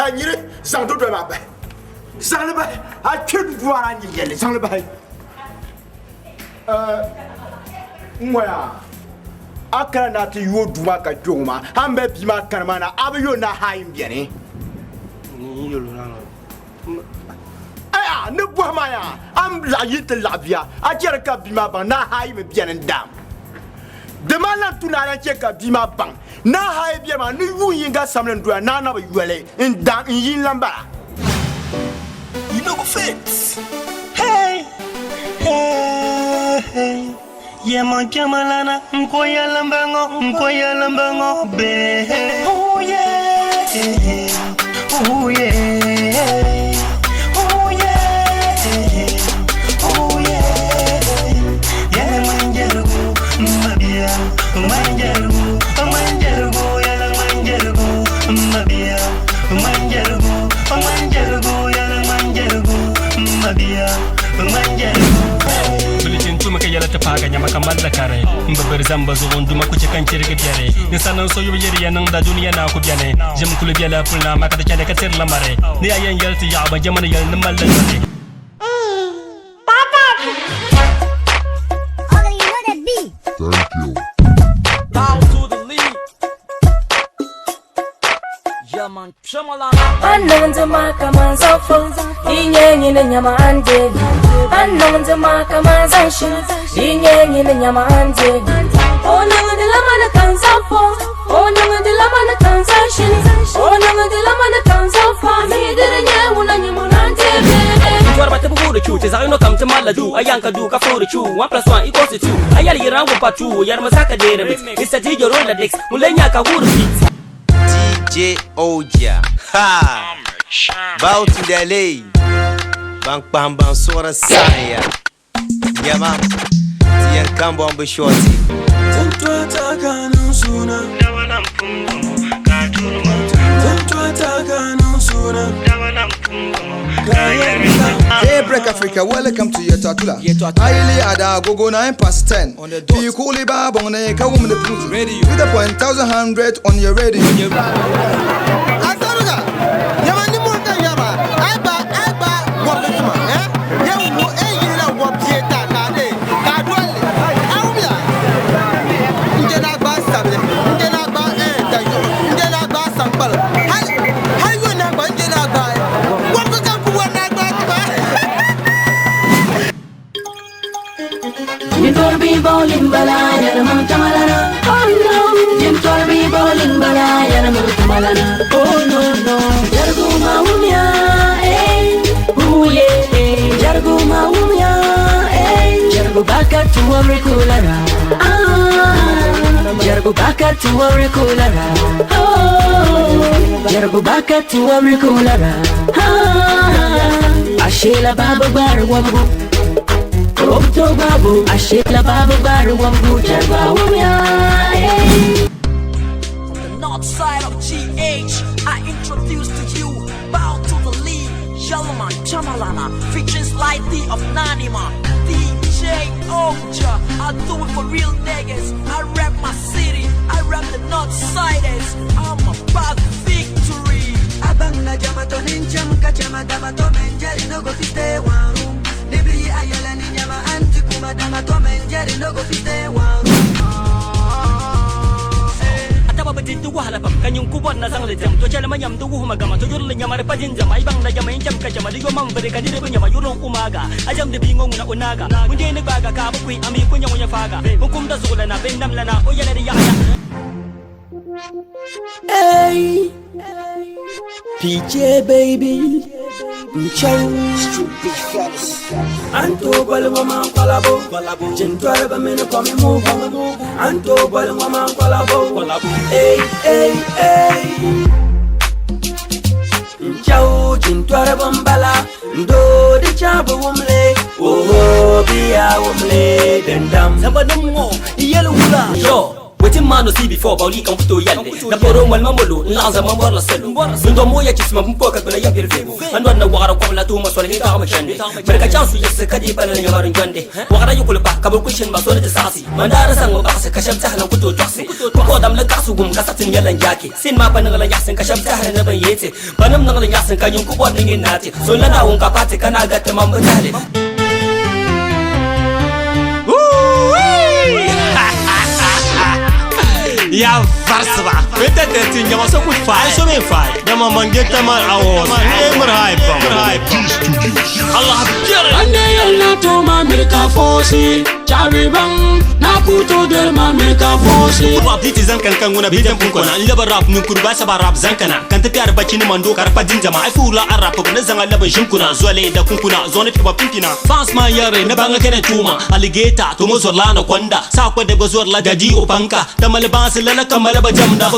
Ka nyini zaŋ dundoli maa bahi. Zaŋ li bahi, a kpe duu maa ni a nyini yɛlli, zaŋ li bahi. N ŋɔya, a kana ni a ti yooi duu maa ka kpe ŋɔ maa, a ni mali bia maa kani maa na, a bi yo ni a haai m-beni. Aya, ni bɔhi ma yaa, a ni laɣi yi ti laɣi bia, a chɛri ka bia maa baŋ ni a haai mi beni n-daam. Di maa lan tu ni a lan chɛ ka bia maa baŋ ni a haai beni maa ni yuun yiŋga samli n-doya ni a na bi yoli n-daam n-yi n-lan bala. You no go fit. Hey, hey, hey. Yeah, man, Kamalana, Nkoya Lambango, Nkoya Lambango, be. Oh, yeah. Oh, yeah. Oh, yeah. Oh, yeah. Yeah, man, Jerugo, Mabia, Manjerugo, Manjerugo, Yala Manjerugo, Mabia, Manjerugo, Manjerugo, Yala Manjerugo, Mabia, Manjerugo. Bilichin tuma ka yɛla ti paagi nyama ka malila kari n bi biri zamba zuɣu n duma ku chɛ ka n chirigi biɛri ninsal nim so yubu yiri ya niŋda dunia naa ku biɛni ʒim kuli biɛla puli amaa ka di chɛli ka tirila mari ni ya yɛn yɛli ti yaɣa ban jɛma ni yɛli ni malila nyɔri. Bow to the lead. Yeah, man, Anong maka manzafo Inye nyine nyama andeli Anong maka manzashi Inye nyine nyama andeli Onang de la mana kanzafo Onang de la mana kanzashi Onang de la mana kanzafo Midere nye una nyimunante. Twarba te bugu chu te zaɣ yino kam ti malila duu a yanka duu ka foori chu 1 plus 1 equals to 2 a yɛli yirangu pa 2 yɛrimi saka deeri mit Mr. DJ roll the dicks ŋun lee nya ka wuuri beat. DJ Oja. Ha! Bow to the lay. Ban kpahim ban suɣiri saɣiya. Nyama. Ti yɛn kam bɔŋ bi shorty. Daybreak Africa, welcome to Yetatula. Aili Ada Gogo 10:09. On the dot. Pikuli ba bongne ka wum the pussy. Radio. With the point thousand hundred on your radio. Asaruga, yama ni mun ka yama, ai ba ai ba wabi kuma, eh? Ye wo e yira wabi ta ka de, ka dole. Awuya. Nje na gba sabre, nje na gba eh da yo, nje na gba sampal. Hal hal yo na gba nje na gba. Wabi ka ku wa na gba ba. Jintorbi bowling bala yara mam tamalana. Oh no. Jintorbi bowling bala yara mam tamalana. Oh no no. Jargu maumya eh. Ooh yeah eh. Jargu maumya eh. Jargu baka tuwari kulara. Ah. Jargu baka tuwari kulara. Oh. Jargu baka tuwari kulara. Ah. Ashela baba bar wambu. Obto babu, ashela babu baru wambu jarba wumya. From the north side of GH, I introduce to you Bow to the lead, Yellowman Chamalana, featuring Slightly of Nanima, DJ Oja. I do it for real niggas. I rap my city, I rap the north siders. I'm about victory. Abang na jama to ninjam ka chama dama to menjeri no go fit stay one room. Nibli ayala ni nyama anti kuma dama to menjeri no go fit stay one room. Ataba bitin tu wahala pam kanyun kubon na sang le jam to chala manyam tu wuhuma gama to yurle nyamare pajin jam ai bang na jama injam ka jama digo mam bere kadire bu nyama yurong umaga ajam de bingo nguna unaga munde ne baga ka bu kui ami kunya ngunya faga hukum da zugula na ben nam lana o yala ya ya. Hey, PJ baby, Mchow. Stupid fellas. Anto bol ngoma kwalabo, Jintware ba mene komi mugu. Anto bol ngoma kwalabo, Hey, hey, hey. Mchow, jintware bombala, Ndo di chabu wumle, Oh, biya wumle, dendam. Sabanin mo iyal wula. Yo. Wetin man no see before bawli kan ku to yalli. Na poro mal mamolo n laɣim zama bɔrila salo. N dɔn mo ya chisima n po ka gbuna ya biri vebu. An dɔn na waɣara kɔbila tuuma soli ni taɣama chandi. Miri ka chaŋ su yiɣisi ka dii pala ni nyamari jɔndi. Waɣara yi kuli pahi ka bi ku shini ma soli ti saɣasi. Man daari saŋ o baɣasi ka shɛba tɛhili n ku tooi tɔɣisi. N kɔɣi damli kaɣasi wum ka saɣiti n nyɛla n jaaki. Sin maa pa niŋla nyaɣisim ka shɛba tɛhili ni bin yeeti. Banim niŋli nyaɣisim ka nyin ku bɔri ni nyin naati. So n la Naawuni ka paati ka naa gati man bi tahili. Ya varsiba. Beta teti nyama so ku fai. So me fai. Dama mangeta man awo. Emir hype. Allah jere. Ande yalla to ma mirka fosi Chabi bang na kuto del ma mirka fosi Rap di ti zankan kan nguna bidan kun kona. Laba rap nun kurba saba rap zankana. Kan ta tiyar bacci ni mando karfa jinjama. Ai fula an rap na zanga laban shinkuna. Zole da kunkuna zone fi pimpina. Fans man yare na banga kana tuma. Alligator to mo zorla na kwanda. Sa kwa da gozor la daji opanka. Tamal ban silala kamala ba jamda.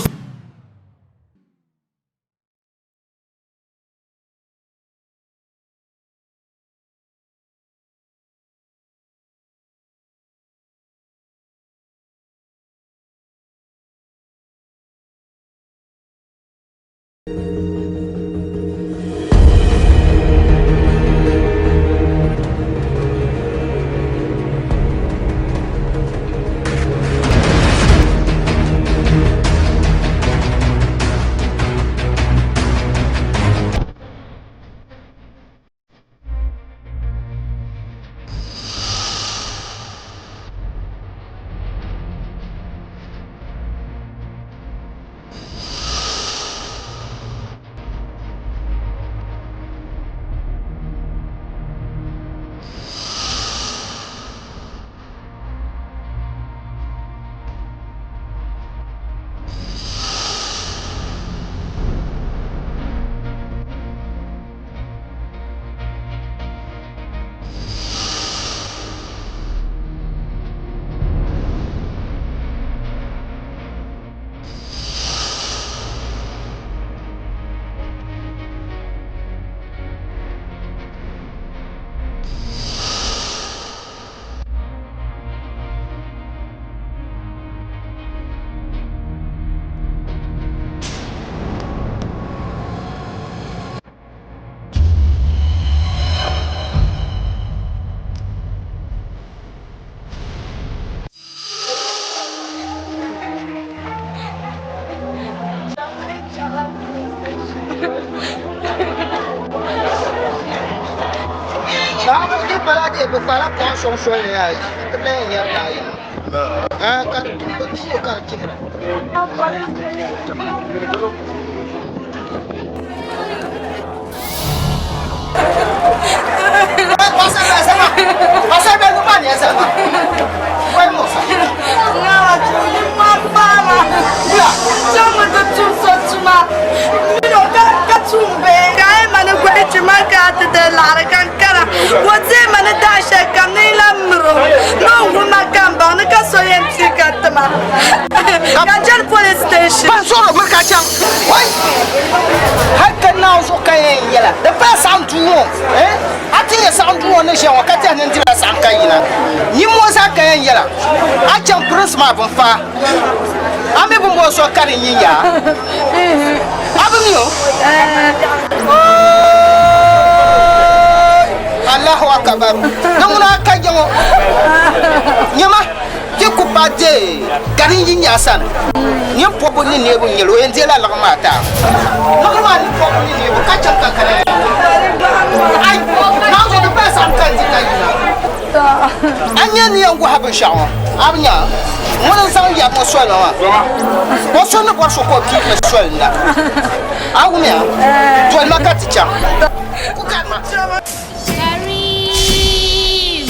Karim!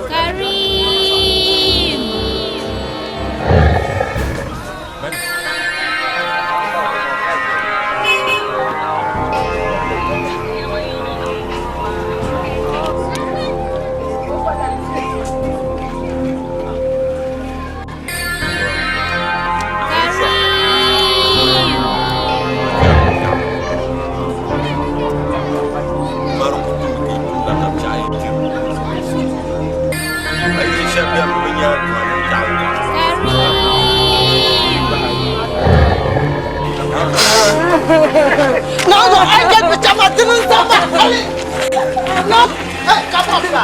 Karim! Naawuni a yi bi chɛ ma dini n-zaŋ ma hali. Na, eh, ka bɔbila.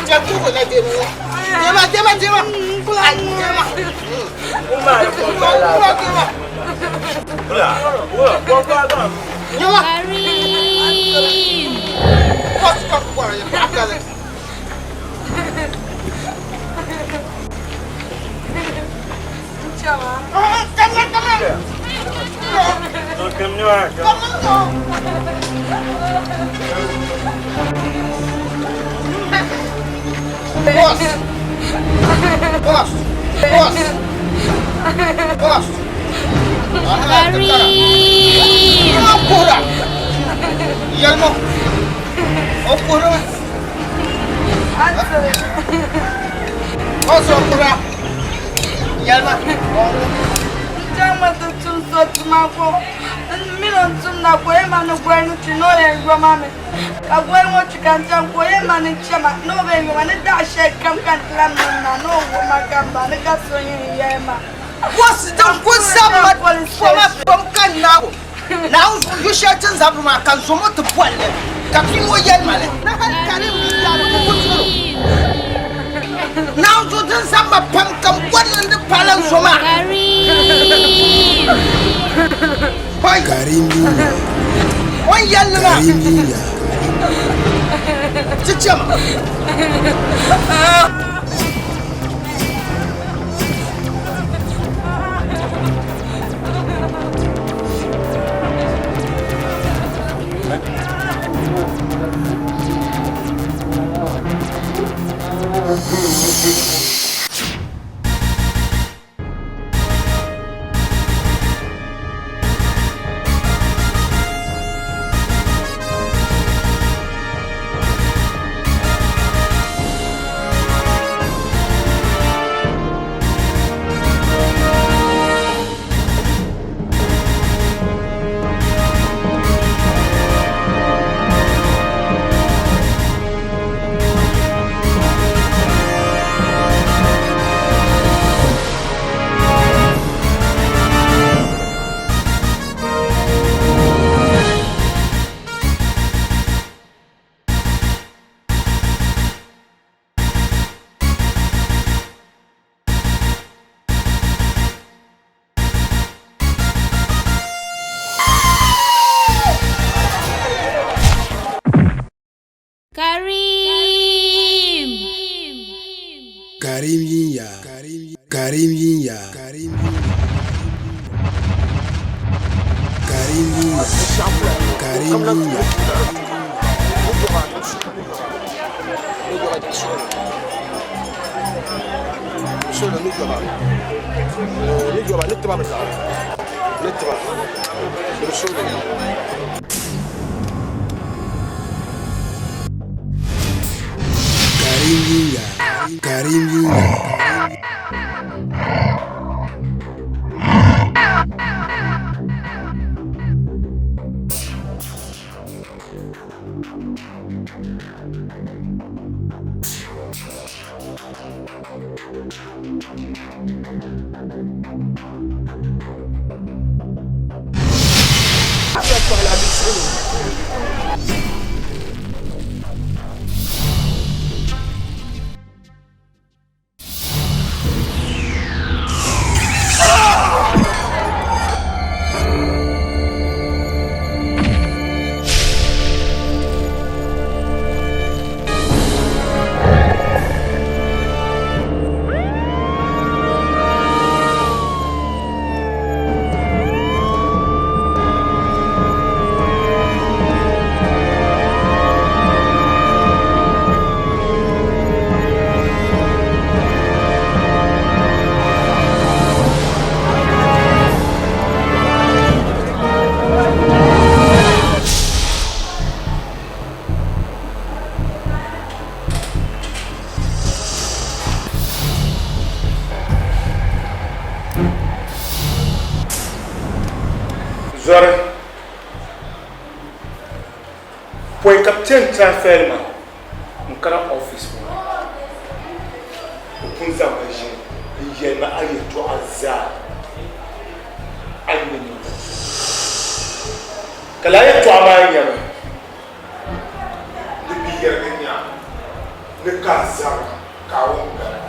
Chɛ kuku la deemi ŋɔ. Deema, deema, deema. Ai, deema. Kula, deema. Nyama. Karim. Kɔs, kɔs, kɔra, ya paɣa kali. Boss! Boss! Boss! Boss! Karim. Kuhura! Yɛlimo! O kuhurimi! Boss o kuhura! Yɛlima! Chama ti tum so tuma ko n mini n tum na ko yɛn ma ni goli ni ti ni o yɛn yɔ ma mi ka goli ŋɔ ti ka n chaŋ ka o yɛn ma ni chɛma ni o bɛ yɔ ma ni daɣu shɛli kam ka n ti lahi niŋ na ni o wuhi ma ka n ba ni ka so yɛn yɛli ma. Boss din ku zabima foma pam ka naagu Naawuni zuɣu yu shɛli ti ni zabiri maa ka n zo ŋɔ ti bolli ka bia ŋɔ yɛli ma li ni hali Karim mi yaari ku ku tuuri o. Naawuni zuɣu din zabima pam ka n boli ni di paala n zo maa. Hoi! O ni yɛli li maa ti chɛma. Karim. Karim Yinya. Karim Yinya. Karim Yinya. Karim Yinya. Karim Yinya. Karim Yinya. Zɔri pɔi ka bɛ ti yɛn transfer ma n kana office ŋɔ ni o pun zaŋ ma ʒini n yɛli ma a yɛltɔɣa zaa a ni ni niŋ. Ka lala yɛltɔɣa maa nyɛmi ni bɛ yɛrigi nya ni ka a zaba ka a wum gari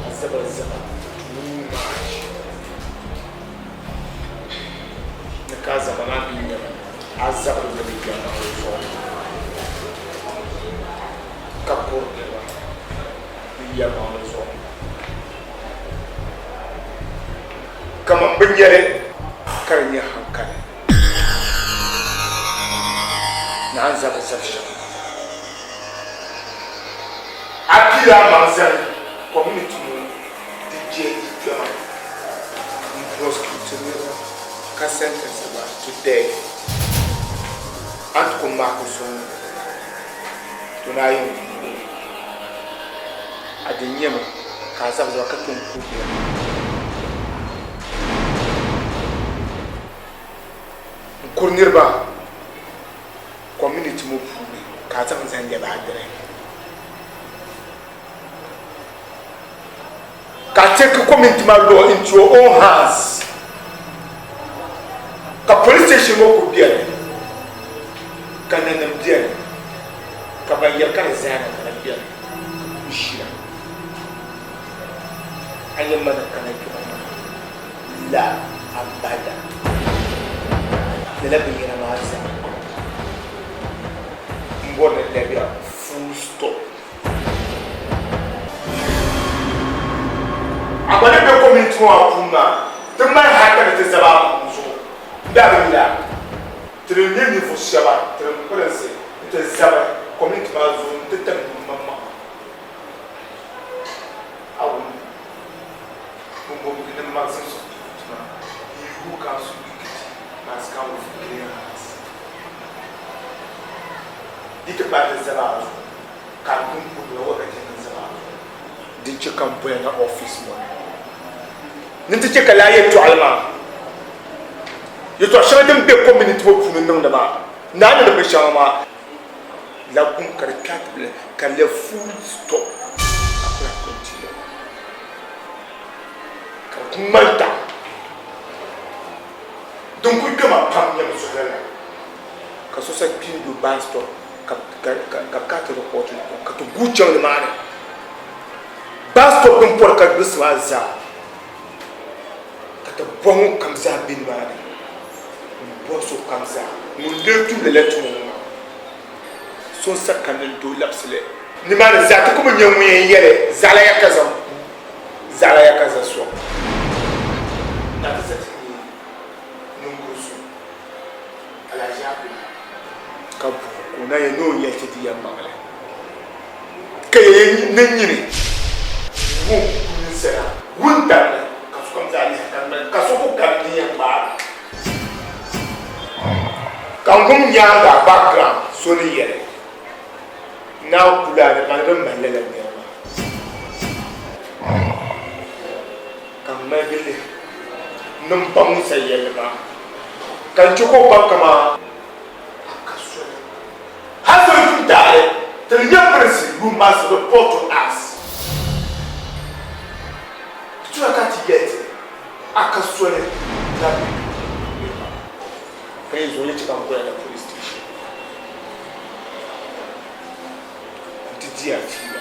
a zaba zaba too much ni ka a zaba maa mi nyɛmi a zabiri mi ni yɛlimaŋli zuɣu ka kuri niriba ni yɛlimaŋli zuɣu kaman bɛ nyɛli ka di nyɛ hankali ni a ni zabi zab shɛm. A piila a maŋ zali community ŋɔ di je yi kpɛma m-prosecute niriba ka sentence ba to death. A ni ti ku maaki so ŋɔ to ni a yɛn ku o a di nyɛmi ka a zabi zaba ka tom ku niriba. N kuri niriba community ŋɔ puuni ka a zaŋ zaŋ lɛbi a dini ka a take community maa law into your own hands ka police station ŋɔ ku beni ka nanim beni ka ban yɛri ka di zaana ka di beni ka ku ʒiya a yɛn ma ni kana kpɛma maa la abada. Lala binyɛra maa zaa m bɔri ni lɛbiya full stop. A gba ni be community ŋɔ maa puuni maa, ti mali hali ka ni ti zaba a puuni zuɣu. N daa bi yuli a. Ti ni nyɛ ninvuɣ shɛba ti ni pirinsi nti zabi community maa zuɣu nti tiŋ maŋmaŋa. A wum Pumpɔŋɔ ni maximum substitute maa, he who comes to Ekiti must come with clean hands. Di ti paai ti zaba a zuɣu ka a dum kuri la waka chɛ ni zaba a zuɣu. Din chɛ ka m boya na office ŋɔ ni ni ti chɛ ka lala yɛltɔɣili maa yɛltɔɣ shɛŋa din be community ŋɔ puuni niŋdi maa naa ni di bi shɛŋa maa lagum ka di kpɛhi tibili ka di lɛbi full stop ka ku lahi continue ka di ku ŋmani tam din kuli kpɛma pam nyɛmi zuɣu lala ka so sa kpi n do bus stop ka ka ka ti report ka ti guui chaŋ nimaani bus stop din pɔri ka gbilisi maa zaa ka ti bɔhi ŋun kam zaa be nimaani n bɔhi so kam zaa ŋun lee tum lala tuma ŋɔ maa so n-sa kanna n-tooi labisi li nimaani zaa ti ku bi nya ŋun yɛn yɛli zaɣila ya ka zaŋ ku zaɣila ya ka za sɔŋ na ti za ti nyee ninkuri so Alhaji Abdullah ka bɔhi ka o na yɛn ni o yɛli ti di yɛlimaŋli ka ya yɛn ni nyini ŋun ku ninsala wuntaŋ ni ka sokam zaa lihi ka ŋmani ka so ku kani ni yɛn gbaagi ka n wum nyaaŋa background so ni yɛli naa kuli a ni baŋ din mali lala nira maa ka n ŋmaligi lihi ni m baŋ ŋun sa yɛlli maa ka n chɛ ka o baŋ kaman a ka soli. Hal so yi tum taali, ti ni nya pirinsi, you must report to us. Di tura ka ti yɛli ti a ka soli ni a be niriba ka yi zuɣu yɛn chɛ ka n goya na police station nti di a fiila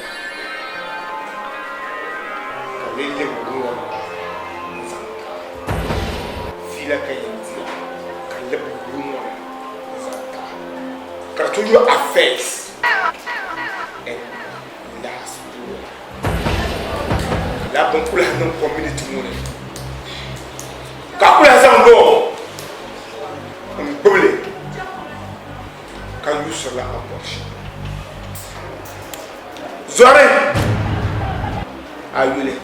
ka lee lɛbi ŋɔ n-zaŋ ti a fiila ka yɛn di a ka lɛbi ŋɔ n-zaŋ ti a ka di tooi yo a first and last word. Lala bin ku lahi niŋ community ŋɔ ni ka a ku lahi zaŋ law n-gbubi li ka yuusirila a bɔri shɛm. Zɔri a yuli.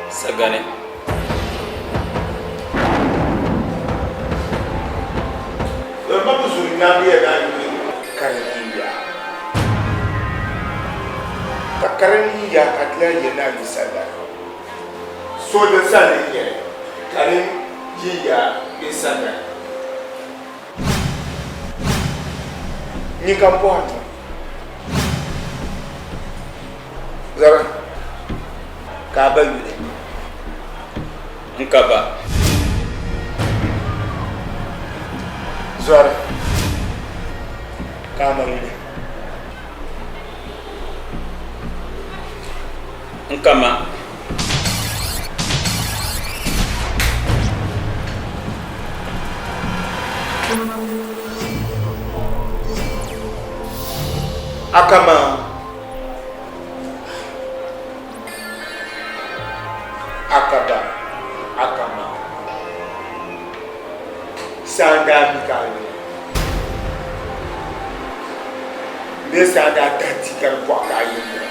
Sagani. Zɔri ma bi zuri nyaangi ya daa yuli karim yiya. Ka karim yiya ka di lahi yɛn naa yi sandani. So din sani n-nyɛli karim yiya bee sandani. Nyin ka m bɔhiri ŋɔ. Zara. Ka a ba yuli? N ka ba. Zɔri, ka a ma yuli? N ka ma. A ka ma. A ka ba, a ka ma. Saa n-daa mi ka a yuli. Bee saa n-daa tahi tia ka di bɔɣi ka a yuli ŋɔ.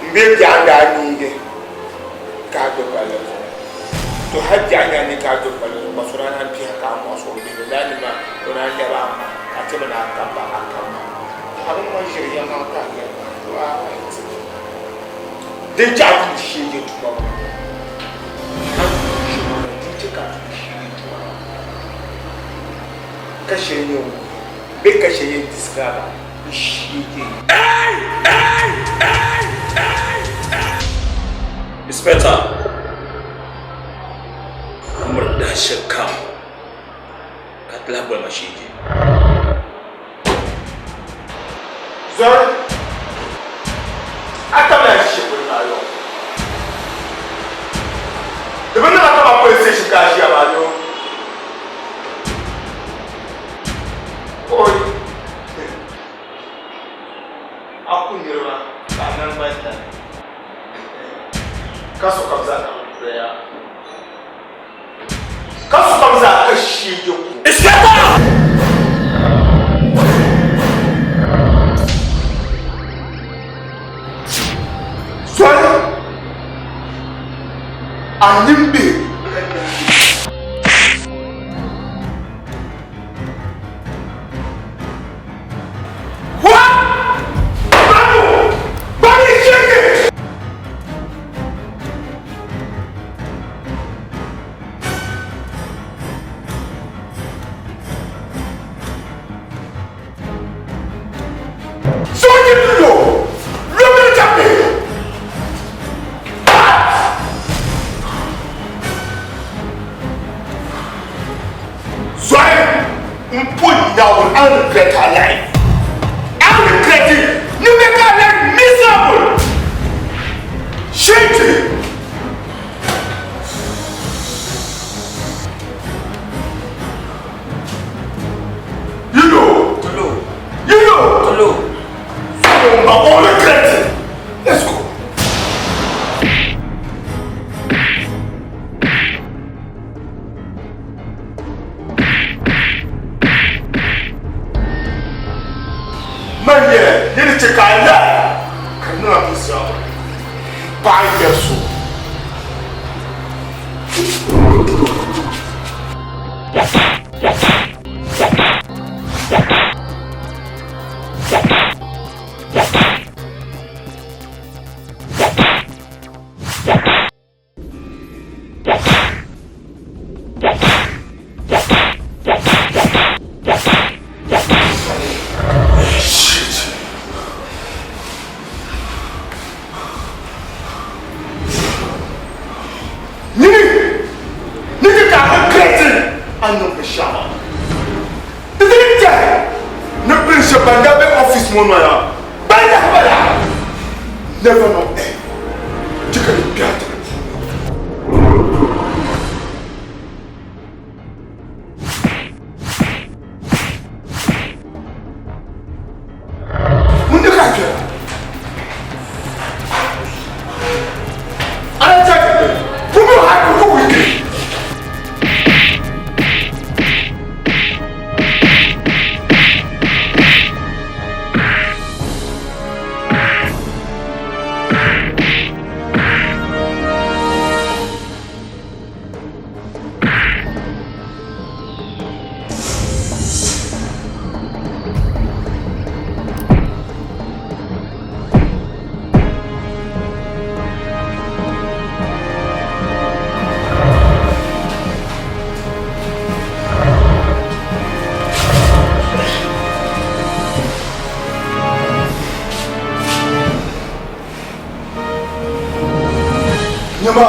M-be biɛɣu n-daa neegi ka a do palli zuɣu. To hali biɛɣu n-daa neegi ka a do palli zuɣu ka so daa naan biɛhi ka a mɔɣisi o bihi lala nima maa o naan lɛbi a ma ka a ti mi ni a ka ba a ka ma. A bi ŋma ʒiri yɛlimaŋli ka a yɛli ma you are right. Din chɛ a tuuli shee je tuma ŋɔ a ni tuuli shee ŋɔ din chɛ ka a tuuli shee je tuma ŋɔ ka shɛli nyɛ ŋun bee ka shɛli yɛn describe a n shee je. Inspector, miri dahin shɛli kam ka ti lahi boli ma shee je. Zɔri a kabila ʒi shɛli polo maa yɔ. Di bi niŋ a kama police station ka a ʒiya maa yɔ. Oi! A ku niriba ka a naŋgbani tali ka sokam zaa ka bi kuriya. Ka sokam zaa ka sheegi ku. Zɔri a nimbihi. What? Babu! Babu sheegi! Sooje lo lomiri ka be Zɔri n po Naawuni I regret her life. I regret it. You make her life miserable. Shege. You know. Tulu. You know. Tulu. So, my own regret. Let's go. Man yɛ ni di chɛ ka a la ka niŋ a miserable. Paɣa n-nyɛ so. Nyini ni ti ka a regret a ni niŋ binshɛɣu maa. Ti ti ni tɛhi ni piri shɛba ban daa be office ŋɔ noya ban lahi bala never know end chɛ ka di kpe a tibili puuni. Ŋun di ka kpɛra. Ana chɛki pubu hali ku wiki. Ma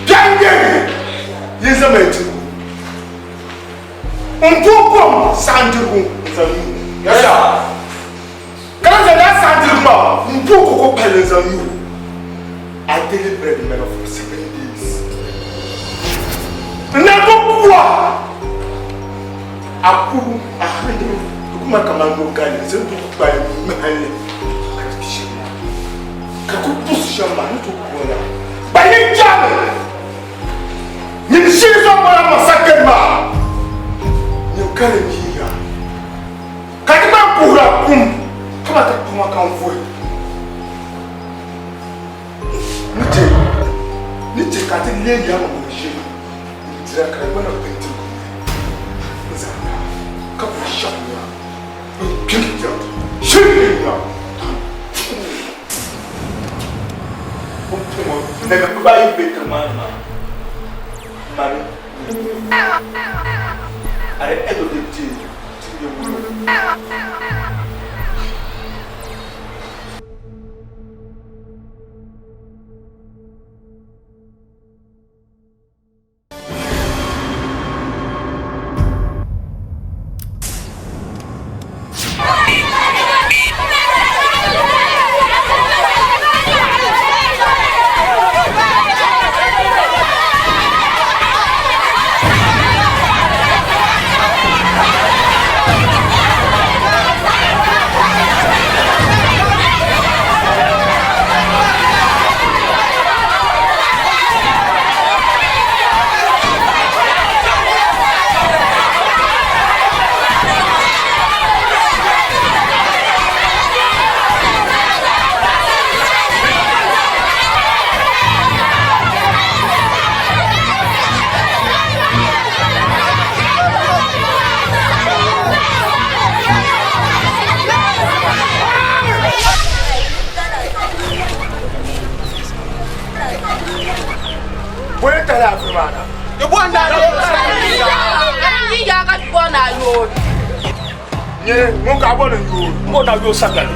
biɛhi n-deegi yi zaŋ ya dirigu m-bo kom saɣindirigu n-zaŋ nyu. Ka lan zaŋ lala saɣindirigu maa m-bo koko palli n-zaŋ nyu. I deliberately made up for 7 days. N na bo kuwa a ku a handi kuma kamani no gali n zaŋ du kpali mahali ka di shɛm maa ka ku busi shɛm maa ni to kuwa la ba yi jami nyin shiri zaŋ bɔla masakɛ maa nyin kali miya ka ti gba puhira kum kama ti kuma ka n vuhi ni chɛ ni chɛ ka ti leei yaba ŋun ʒe n-dira ka di gbana bindirigu n zaŋ na ka ku shɛb nya n kpiri ya shiri nya pumpɔŋɔ nanim bibaayi m-be tiŋ maa ni maa mani at the end of the day ti nyɛ ŋun Bɔli tali afi maa na. Nye ŋun ka bɔ ni yooi. Mbɔ na yooi sagali.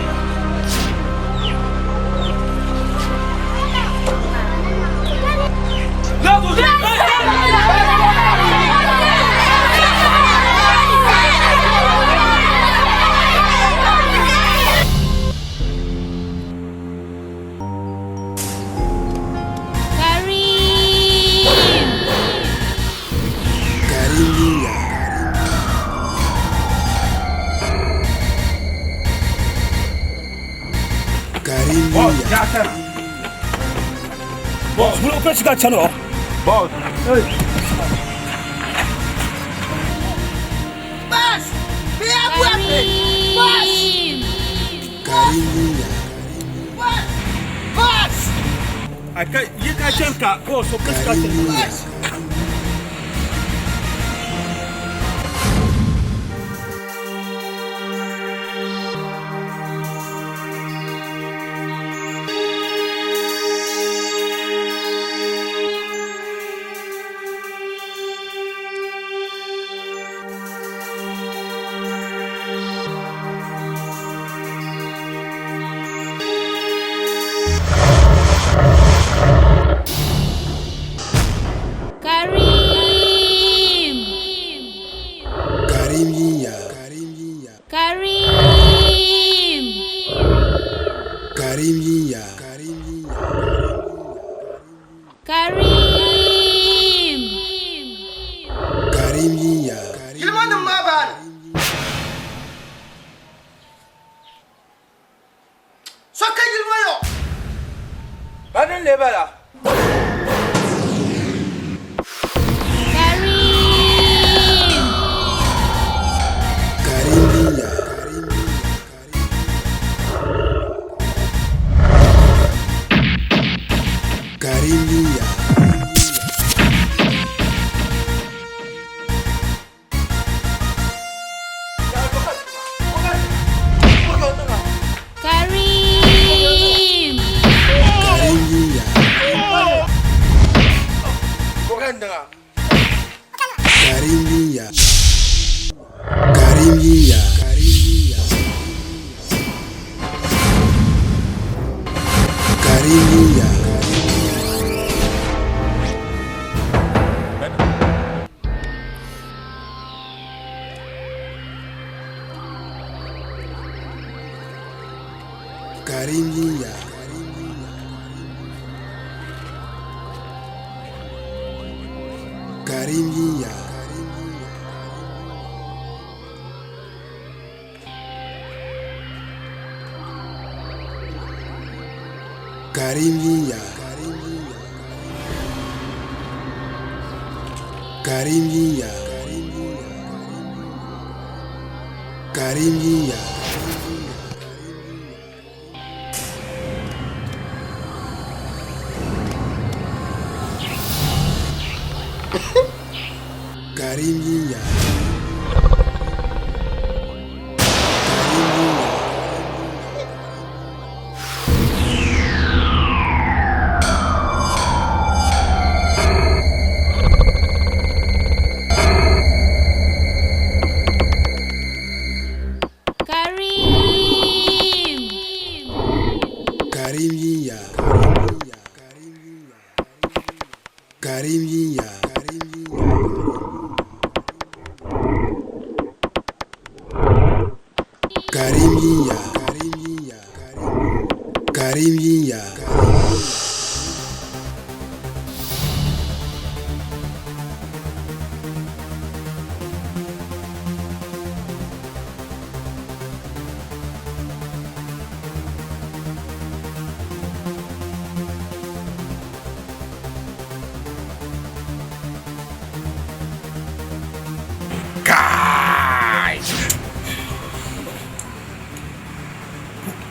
Karim. Karim Yinya. Karim Yinya. Boss, wula o pɛsi ka chani o. Boss. Boss! Boss! Karim Yinya. Boss! Boss! A ka yi ka chani ka boss o pɛsi ka chani. Boss! Karim. Karim Yinya. Karim. Karim Yinya. Karim. Karim Yinya. Yilimanim maa baani. So ka yili ŋɔ yɔ. Ba din lee bala. Karim. Karim Yinya. Karim Yinya. Karim. Karim Yinya. Karim Yinya. Karim Yinya. Karim Yinya. Karim yinya. Karim yinya. Karim yinya. Karim yinya. Karim yinya. Karim yinya. Karim yinya. Karim. Karim yinya. Karim yinya. Karim yinya. Karim yinya. Kai!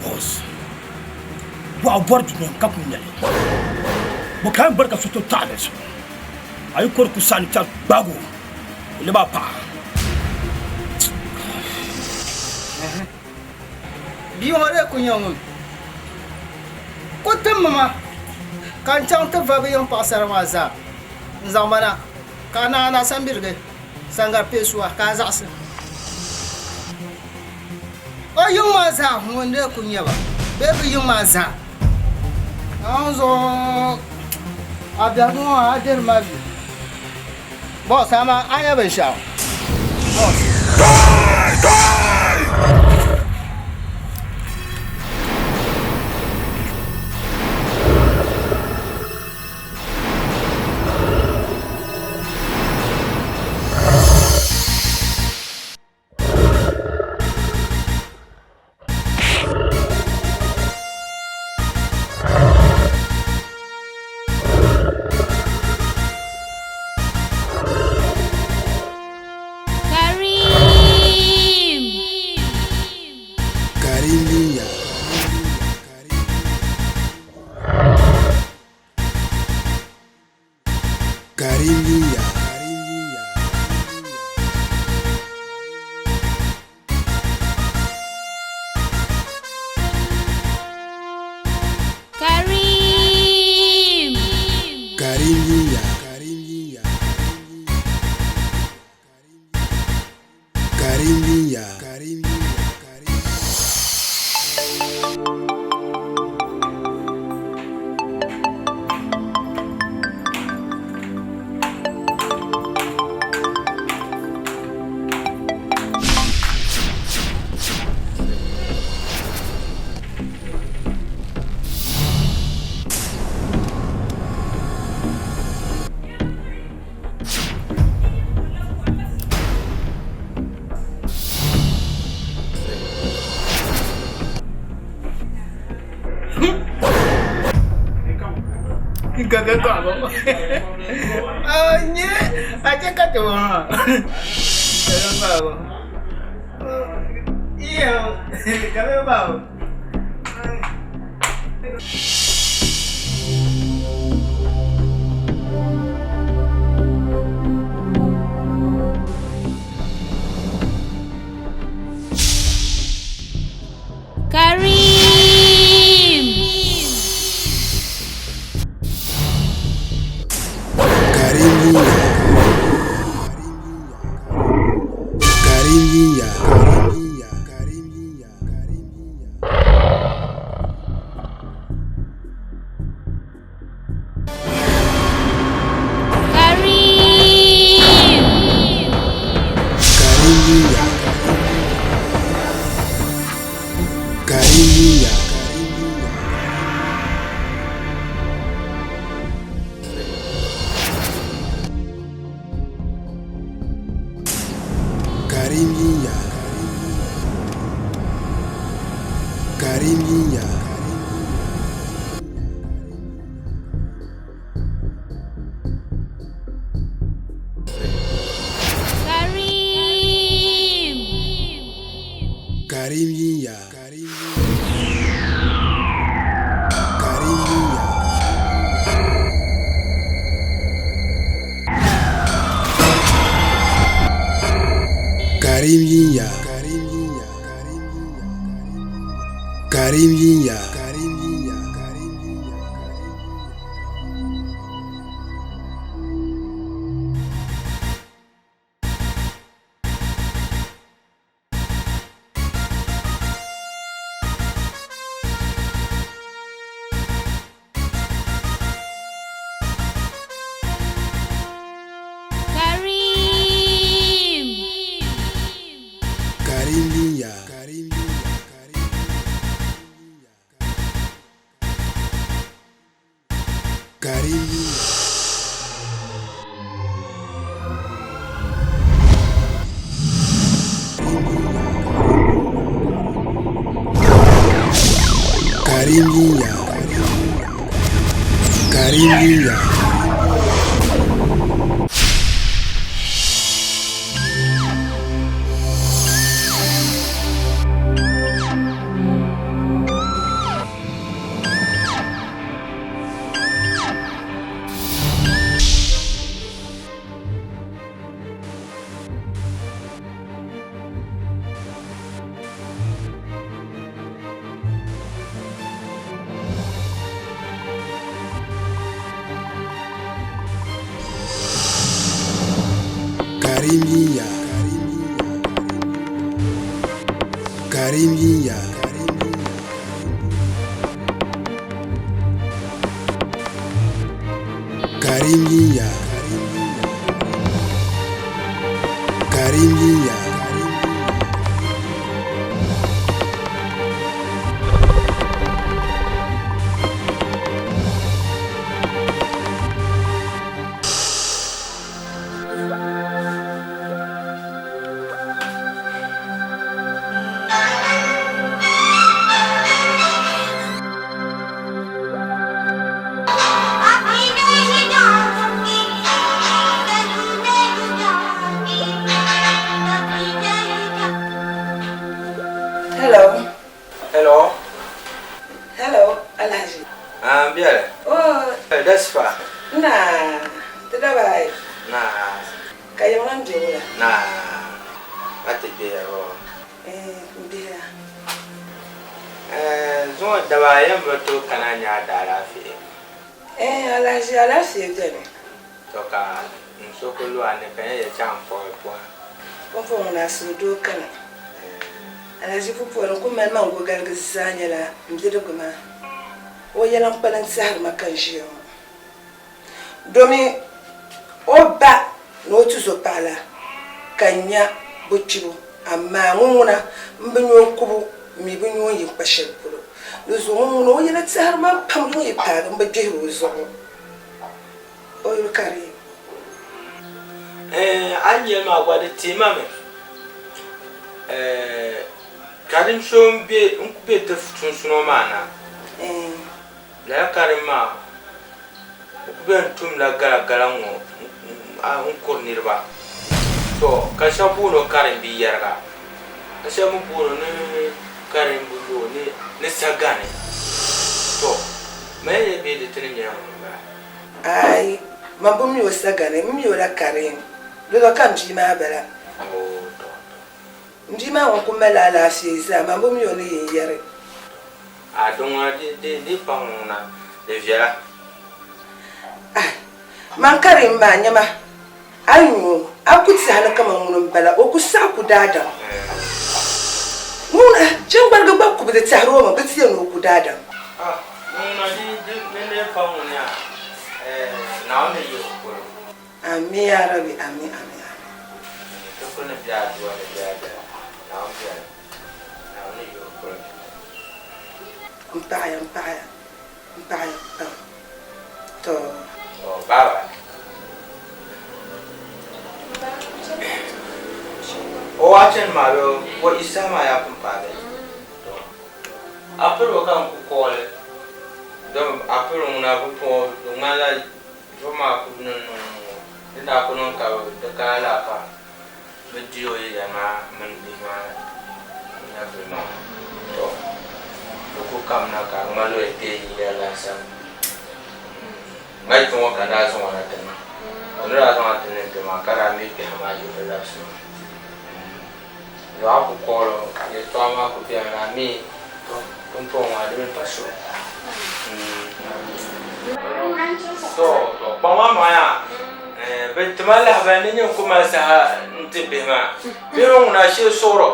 Boss. Wa bɔri dunia ka ku nyɛli. Bɔ ka yɛn bɔri ka so to taɣili so. A yi kɔri ku sani chari gbaagi o, o lɛbi a paɣa. Bia ŋɔ lee ku nyɛ ŋun ku timmi ma ka n chaŋ ti va bɛ yiŋ paɣisara maa zaa n-zaŋ ba na, ka a naai na sambirigi sangari peesua ka a zaɣisi o yiŋ maa zaa. Ŋun lee ku nyɛ ba bee bɛ yiŋ maa zaa. Naawuni zuɣu a biɛhigu ŋɔ a dihiri ma vi. Boss, amaa a nya binshɛɣu? Boss. Karim. Karim yinya. Karim yinya. Karim. Karim yinya. Karim yinya. Karim Onye achekatụrụ ihe kabeba. Karim. Karim yinya. Karim yinya. Karim yinya. Karim yinya. Karim. Karim yinya. Karim yinya. Karim yinya. Karim yinya. Karim. Karim yinya. Karim yinya. Karim yinya. Karim yinya. Karim yinya. Karim yinya. Karim yinya. Karim yinya. Hello. Hello. Hello, Alhaji. Ah, biɛli. Oh, Dasfa. na, ti dabai. Na. Ka yɛm lan be wula. Na. Ati biya ro. Eh, n biya. Eh, zuŋɔ daba yɛn bi to kana nya da alaafee. Eh, Alhaji, alaafee beni. To ka n so ku lu a ni ka yɛn yɛ chaŋ pɔhi pɔhi. Pumpɔŋɔ ŋuna suhudoo kana. Alhaji pupɔri n ku mali man gogaligi zaa nyɛla n bidibigi maa. O yɛla n kpalim tɛhiri ma ka n ʒiya ŋɔ. Domi o ba ni o tuzo paɣa la ka n nya bɛ kpibu, amaa ŋun ŋuna m bi nya o kubu m mi bi nya o ni yi kpa shɛli polo. Di zuɣu ŋun ŋuna o yɛla tɛhiri ma pam yuŋ yi paagi m bi gbihiri o zuɣu. O yuli ka di. Eh, a ni yɛli maa gba di teei ma mi. Eh, karim so n-be n-ku be ti sunsuuni ŋɔ maa na. Lala karim maa o ku bɛn tumla galagala ŋ-ŋɔ n-kuri niriba. To, ka shɛba booni o karim bi yɛriga, ka shɛba mi booni o ni karim bi lu o ni sagani. To, mali ya bee di ti ni nyɛla ŋuni m-bala? Aai, man bi mi o sagani, m mi o la karim. Lala ka m bia maa bala. M bia maa ŋun ku malila alaafee zaa, man bi mi o ni yɛn yɛri. A di ŋuna di pa ŋuna di viɛla. Ai, man karim maa nyama, a yi nyu o, a ku tɛhi ni kaman ŋuni m-bala, o ku saɣi ku daadam. Ŋuna, jɛŋgbarigi gba ku bi di tɛhiri o mi, bɛ ti yɛn ni o ku daadam. Ah, ŋuna di di pa ŋuni a, Naawuni ni yihi o polo. Ami ya Rabbi, ami, ami, ami. Ti kuli ni be aduwa ni bela bela, Naawuni beni, Naawuni ni yihi o polo. M paɣiya, m paɣiya, m paɣiya pam. Tɔ! Tɔ, bye bye. O, O waa chani maa bee o isaha maa yaa pun paai bee? To a piri o ka n ku kooli domi a piri ŋuna pumpɔŋɔ di ŋmanila zuɣu maa ku niŋ niŋ ŋ-ŋɔ di daa ku niŋ ka di kana laa ka bɛ di o yɛda maa mini bihi maa nyɛvili maa. To di ku kamina ka di ŋmanila o yɛn kpe yiya laasabu. Ŋmali kpe ŋɔ ka n daa zaŋ o na ti niŋ. O ni daa zaŋ a ti niŋ kpe maa ka daa mi kpɛhi maa yihi labisi ma. Lɔɣu ku koori o ka yɛltɔɣa maa ku beni la mi to pumpɔŋɔ maa di bi pa so. To to kpaŋ maa maŋa bɛ ti ma lahabali ni nyin ku mali saha n-ti bihi maa. Bihi ŋɔ ŋuna shee suɣiro.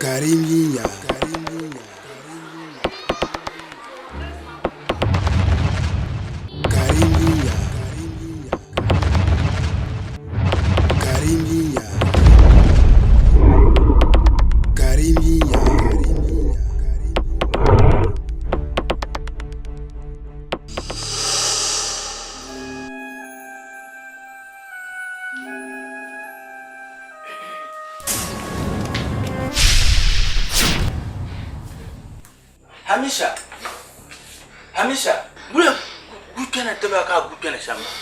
Karim yinya. Karim yinya. Karim yinya. Karim yinya. Hamisha, Hamisha, wula gu kpɛna tiba ka a gu kpɛna shɛm maa?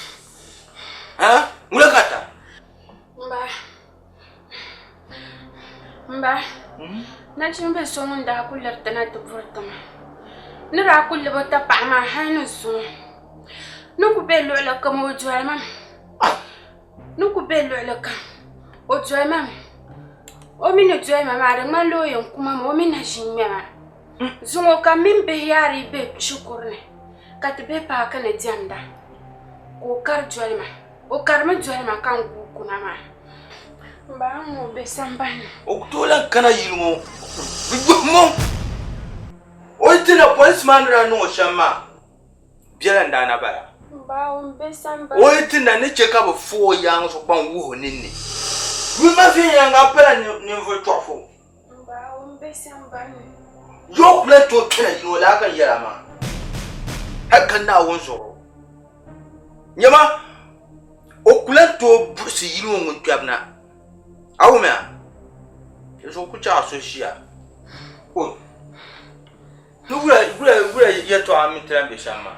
Ha? Wula ka ta? Mba, mba, nachimbil so ŋun daa kul liriti na ti buri ti ma ni daa kul lab o tapaɣa maa hal ni zuŋɔ ni ku be luɣili kam o doli ma mi. Ni ku be luɣili kam o doli ma mi. O mi ni doli ma maa di ŋmanila o yɛn ku ma mi o mi na ʒi n-ŋmɛ ma. Zuŋɔ ka m mini bihi yaari yi be shikuru ni ka ti be paaki ni diɛmda ka o kari doli ma. O karimi doli ma ka n guui kuna maa. M ba a ŋɔ o be sambani ni. O ku tooi lan kana yili ŋɔ bɛ yɔhim o. O yi ti na polinsi maa ni daa niŋ o shɛm maa, biɛla n-daa na bala. M ba o m-be sambani O yi ti na ni chɛ ka bɛ fo o yaaŋa zuɣu kpaŋ wuhi o ninni. Yuli ma viɛnyɛliŋga m-pala ninvuɣ chɔɣifu. M ba o m-be sambani ni. Yoo ku lan tooi kpɛna yili ŋɔ laa ka n yɛl a maa, hal ka Naawuni zuɣu. Nyama, o ku lan tooi buɣisi yili ŋɔ ŋun kpɛbu na. A wumya? Di zuɣu ku chɛ a so ʒiya. O ni wula wula wula yɛtɔɣa mini ti lan be shɛm maa.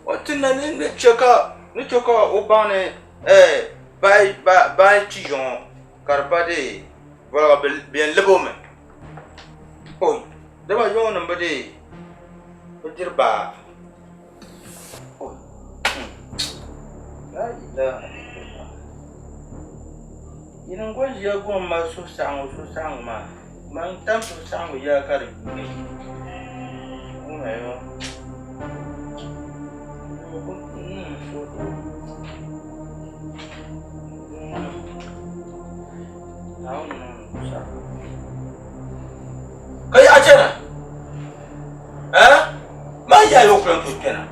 O ti na ni ni chɛ ka ni chɛ ka o baŋ ni ɛɛ bahi bahi chi yɔŋɔ ka di ba dee boliga bɛ yɛn lab o mi. Oi! Dama yɔŋɔnim bi dee bi diri baa. Oi! La ilaha illallah. Yini n-goli ʒiya gom mali suhusaɣiŋgu suhusaɣiŋgu maa. Man tam suhusaɣiŋgu yaa ka di yuui. Ka yaɣa chana? Eh? Maa yaa yɔ kuli n-tooi kpɛna.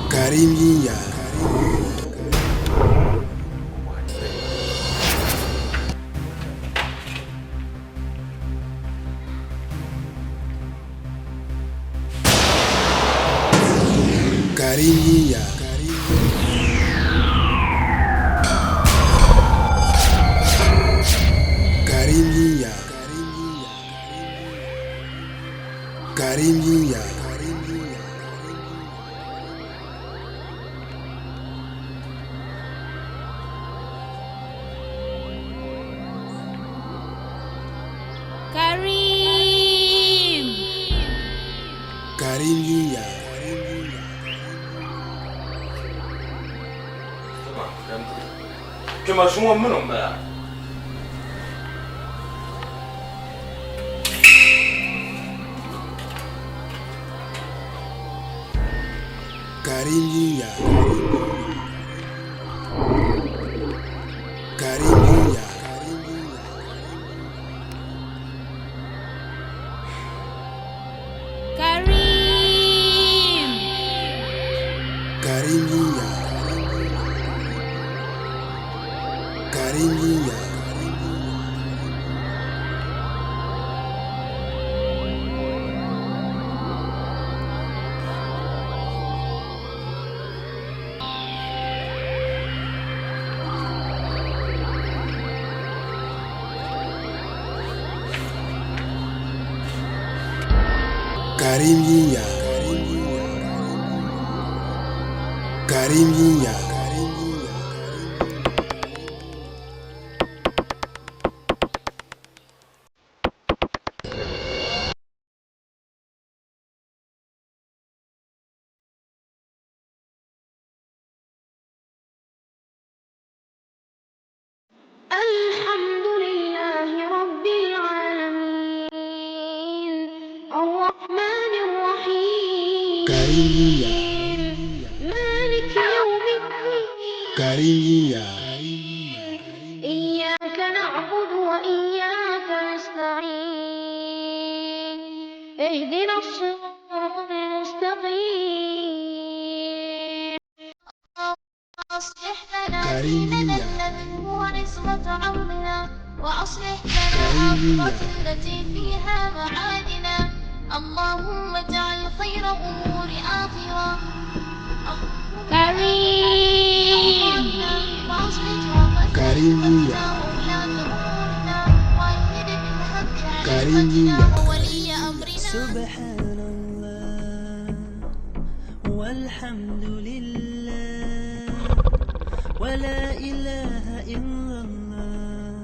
Karim yinya. Karimya. Karimya. Karimya. Karim. Karimya. Kpɛma zuŋɔ mini m bala. Karimya. Karimya. Karim. Karimya. Karimya. Karimya. Karimya. الحمد لله رب العالمين الرحمن الرحيم Karimya. مالك يوم الدين Karimya. إياك نعبد وإياك نستعين اهدنا الصراط المستقيم أصلح لنا ديننا الذي هو عصمة أمرنا وأصلح لنا عاقبة التي فيها معادنا اللهم اجعل خير أمور آخرة كريم Karimya. Karimya. سبحان الله والحمد لله ولا إله إلا الله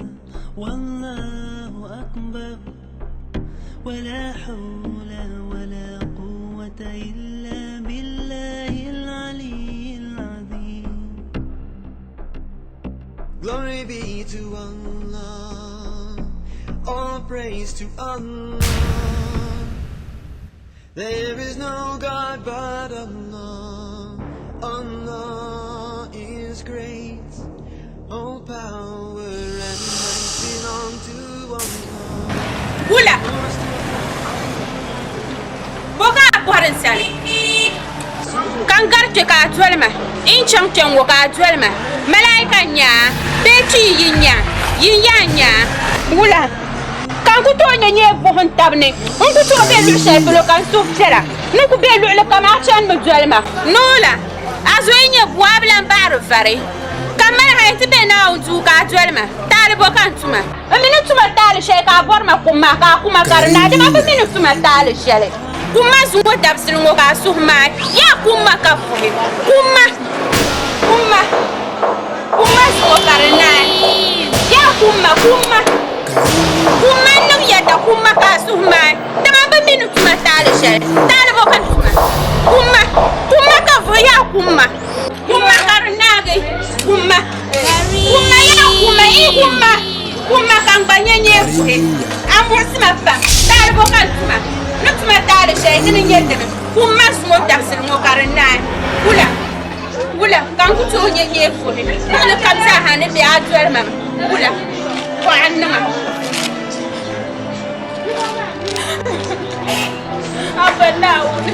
والله أكبر ولا حول ولا قوة إلا بالله العلي العظيم Glory be to Allah, all praise to Allah. There is no God but Allah. Allah is great. All power and might belong to Allah. Wula bo ka a bɔri n sani ka n gari kpe ka a doli ma n chaŋ kpɛŋ ŋɔ ka a doli ma malaika n nya a bee chi yi nya yin yaa n nya a wula ka n ku tooi nyɛ nyee buɣim n tabi ni n ku tooi be luɣ shɛli polo ka n suhu piɛla ni ku be luɣili kam a chanimi doli ma noola a zoya nyɛ bua a bi lan baɣiri vari ka m mali hali ti be Naawuni duu ka a doli ma taali bɔ ka n tuma n mi ni tuma taali shɛli ka a bɔri ma kum maa ka a kuma ka di naai dama bi mi ni tuma taali shɛli kum ma zuŋɔ dabisili ŋɔ ka a suhu maai yaa kum ma ka vuhi kum ma kum ma kum ma zuŋɔ ka di naai yaa kum ma kum ma kum ma n niŋ yɛda kum ma ka a suhu maai dama bi mi ni tuma taali shɛli taali bɔ ka n tuma kum ma kum ma ka vuhi yaa kum ma kum ma ka di naagi kum ma kum ma yaa kum ma ii kum ma kum ma ka n gba nyɛ nyee vuhi a muɣisi ma pam taali bɔ ka n tuma ni tuma taali shɛli dini n nyɛ dini kum ma zuŋɔ dabisili ŋɔ ka di naai wula wula ka n ku tooi nyɛ nyee vuhi luɣili kam zaaha ni bɛ a doli ma wula kɔɣa n niŋa Abba Naawuni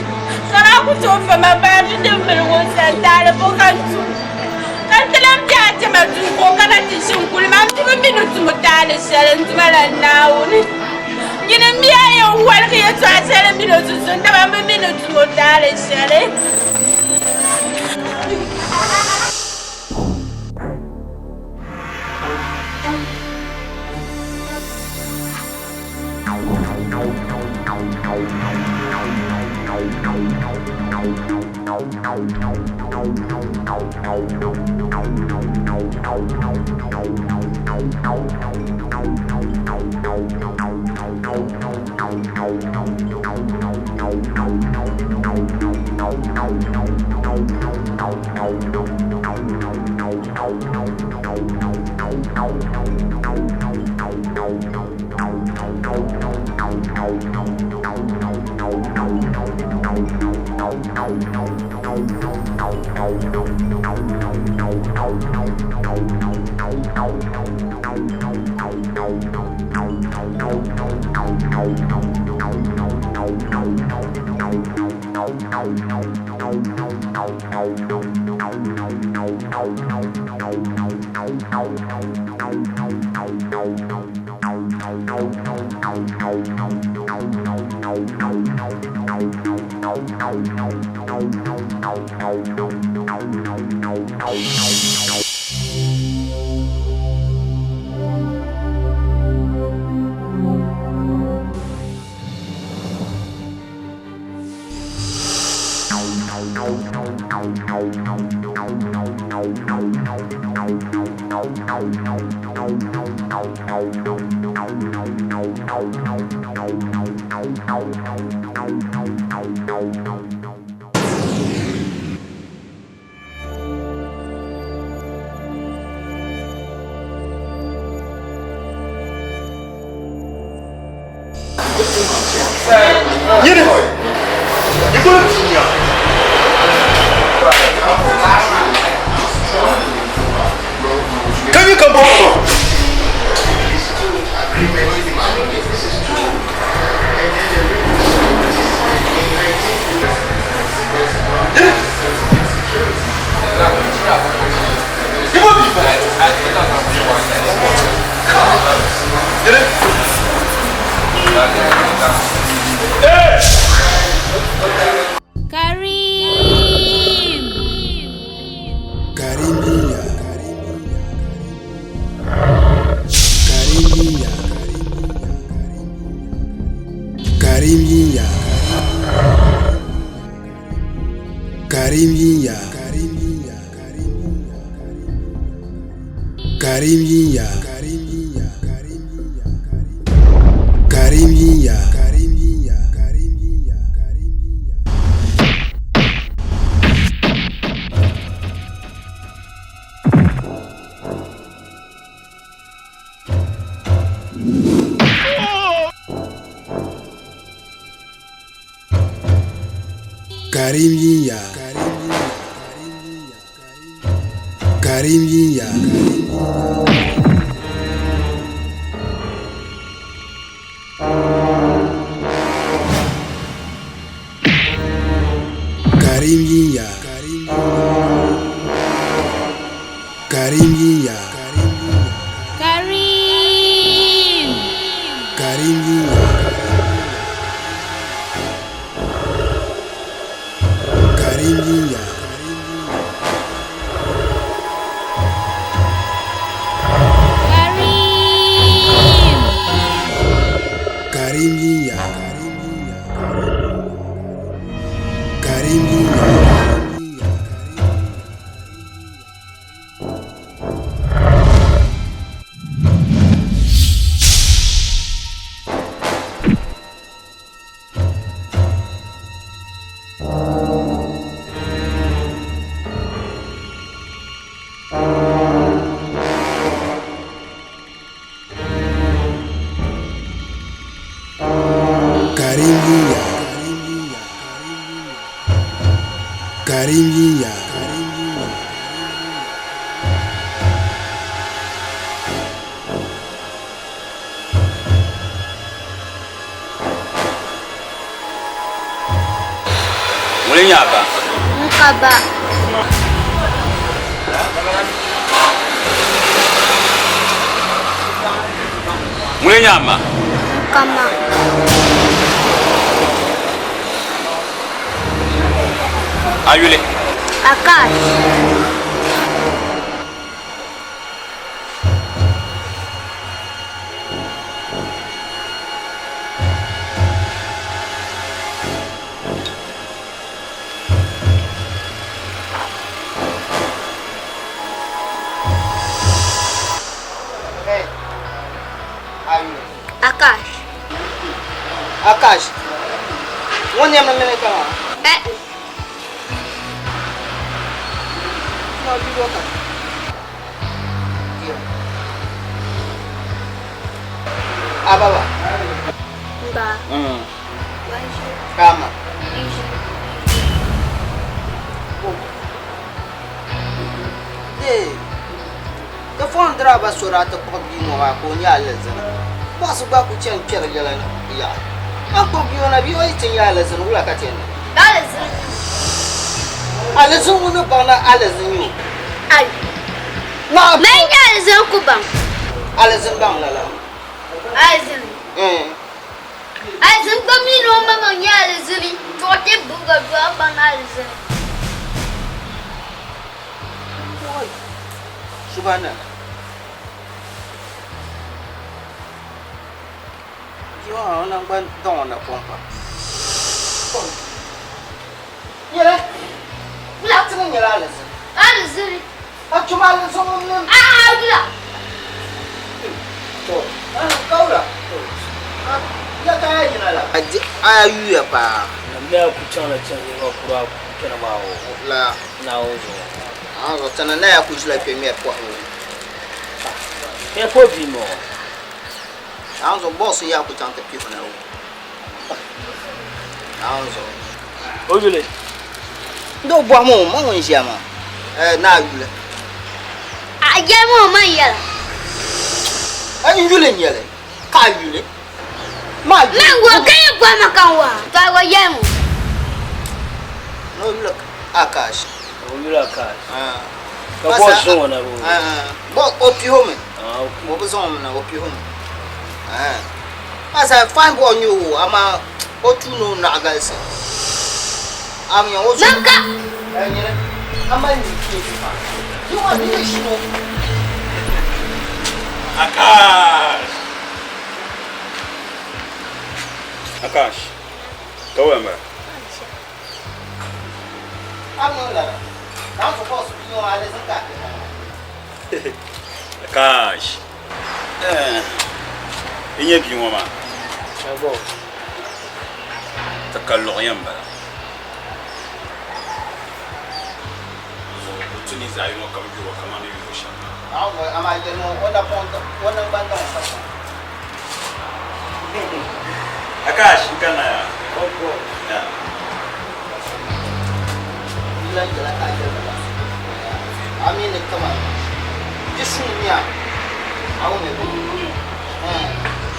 ka daa ku tooi fa ma bahi bidibbil ŋɔ sani taali bɔ ka n tum. M bi mi ni tumo taali shɛli n duma la Naawuni. Nyini m mi a yɛn woligi yɛtɔɣa shɛli m min o sunsuuni, dama m bi mi ni tumo taali shɛli. Yini! Yi boli dunia. Ka yi ka bɔ sɔrɔ. Yini! Yi bɔ bi fɔ. Yini! Karim! Karim Yinya. Karim Yinya. Karim Yinya. Karim Yinya. Karim Yinya. Karim Yinya. Karim Yinya. Karim Yinya. Karim Yinya. Karim Yinya. Karim! Karim Yinya. Karim Yinya. Karim! Karim Yinya. Karim Yinya. Karim Yinya. Karim Yinya. Ŋuni n-nyɛ a ba? N ka ba. Ŋuni n-nyɛ a ma? N ka ma. A yuli? Akash. Akash. Akash. Ŋɔ nɛmdi mini ka maa? Eh. Ŋɔ bibɔ ka. A baba. Ba. Kama. Dee. Ti fɔn diraaba so daa ti kpuɣi bia ŋɔ maa ka o nyɛ alizini. Bɔɣisi gba ku chani kpɛri yɛla ni yaɣa. A ni kpuɣi bia ŋɔ na, bia ŋɔ yi ti nyɛ alizini, wula ka ti yɛn niŋ? Alizini. Alizini ŋɔ ni baŋ ni alizini nyɛ o. Ai. Mani nyɛ alizini ku baŋ. Alizini baŋ lala. Alizini. Alizini gba mi ni o maŋmaŋ nyɛ alizini, chuɣu ti bubiga doo a baŋ ni alizini. Subhanallah. Bia maa o naŋgban daŋ o napɔŋ pam. Nyɛla wula ti ni nyɛla alizini. Alizini. A tum alizini ŋun mini. A'a wula. To, ka wula. Ya ka a yina la. A yuya paa. Namda ku chaŋla chandi ŋɔ kura kpɛna maa o. La. Naawuni zuɣu. An zuɣu tana naya ku ʒila kpɛ ŋmɛri pɔhim. Kpɛ po bia ŋɔ. An zuɣu bɔɣisi yaa ku chaŋ ti kpihi na o. An zuɣu. O yuli. Doo bɔhimi o ma ŋun ʒiya maa. Eh, naa yuli. A yɛli ma o man yɛla. N yuli n-nyɛli ka a yuli. Ma yuli. Man wa ka yi bɔhi ma ka n wa. To a gba yɛli ma. Ni o yuli Akash. O yuli Akash. Ka bɔhi zaŋ o na bee? Bɔ o pihi o mi. O bi zaŋ o mi na, o pihi o mi. Masa fine boy n-nyɛ o amaa o tuuni o naɣ galisi. A mi o Man ka. Nyini a mali ni kpeefi pam. Yi ŋɔ ni yi ʒini o. Akash! Akash, ka waya m-bala? A mi o lala. Ka n suppose bia ŋɔ alizin ka a kpɛhi maa. Akash, i nyɛ bia ŋɔ maa? Ti ka luɣi yɛn bala. O tu ni zaɣ yino kam yuri o kamani ni yuri o shɛm maa. Amaa yɛli o napɔŋ o naŋgban daŋ sa. Akash, n kanna ya. Ya. Lan yɛla ka a yɛli ba. A mi ni kama di suŋ nya a wum mi